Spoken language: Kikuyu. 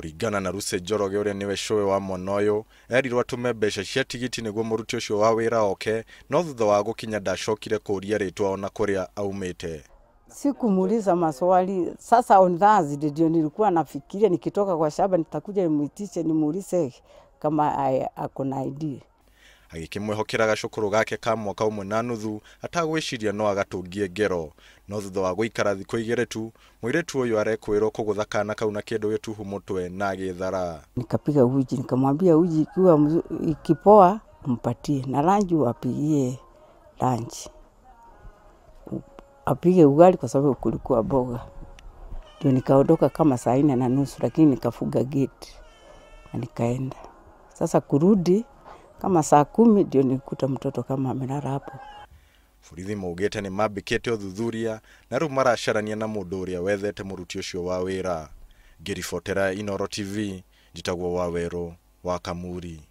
Kũringana na Lucy Njoroge ũrĩa nĩwe cũwe wa mwana ũyũ, erirwo atũme mbeca cia tigiti nĩguo mũruti ũcio wa wĩra oke, no thutha wa gũkinya ndacokire kũũria rĩtwa ona kũrĩa aumĩte. Sikumuuliza maswali. Sasa on Thursday ndio nilikuwa nafikiria nikitoka kwa shamba nitakuja nimuitishe nimuulize kama ako na ID. Agĩkĩmwĩhokera gacũkũrũ gake ka mwaka ũmwe na nuthu atagwĩciria no agatũngie ngero, no thutha wa gũikara thikũ igĩrĩ tu mũirĩtu ũyũ arekwĩrwo kũgũtha kana kau na kĩndũ gĩtuhu mũtwe na agĩthara. Nikapiga uji, nikamwambia uji ikiwa ikipoa mpatie na lunch wapigie lunch. Apige ugali kwa sababu kulikuwa mboga. Ndio nikaondoka kama saa 4:30, lakini nikafunga gate na nikaenda. Sasa kurudi kama saa 10 ndio nilikuta mtoto kama amelala hapo. Borithi maugĩte nĩ mambĩkĩte ũthuthuria na rĩu maracarania na mũndũ ũrĩa wethete mũruti ũcio wa wĩra. Ngĩribotera Inooro TV, njĩtagwo Wawerũ wa Kamuri.